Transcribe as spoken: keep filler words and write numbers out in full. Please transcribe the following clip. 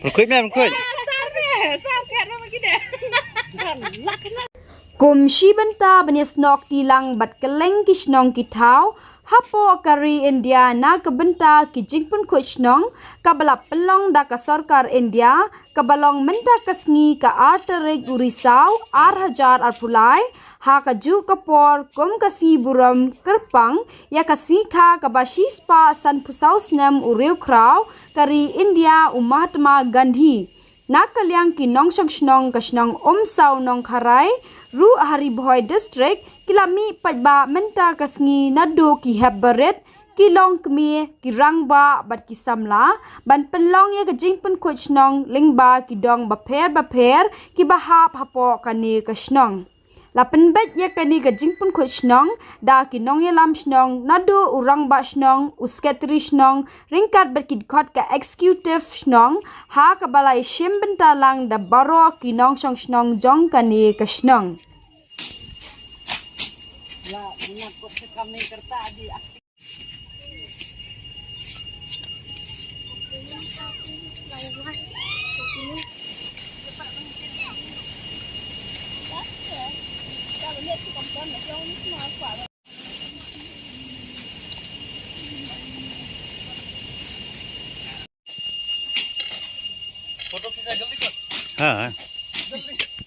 Pyrkhuid me, pyrkhuid. Kum shi bynta ban ïasnoh kti lang bad kylleng ki shnong ki thaw hapoh ka ri India na ka bynta ki jingpynkhuid shnong, kaba la pynlong da ka sorkar India, kaba long mynta ka sngi ka ar tarik u Risaw ar hajar arphew lai, ha kajuh ka por kum ka sngi burom kyrpang ïa ka sngi kha kaba shispah sanphew saw snem u riewkhraw ka ri India u Mahatma Gandhi. Na ka liang ki nongshong shnong ka shnong Umsaw Nongkharai ruh ha Ri Bhoi District ki la mih paidbah mynta ka sngi naduh ki hep barit, ki longkmie, ki rangbah bad ki samla ban pynlong ïa ka jingpynkhuid shnong lyngba ki dong bapher bapher kiba hap hapoh kane ka shnong. La pynbeit ïa kane ka jingpynkhuid shnong da ki nongïalam shnong naduh u rangbah shnong, u sekretari shnong ryngkat bad ki dkhot ka executive shnong, ha kaba la ïashim bynta lang da baroh ki nongshong shnong jong kane ka shnong. हाँ।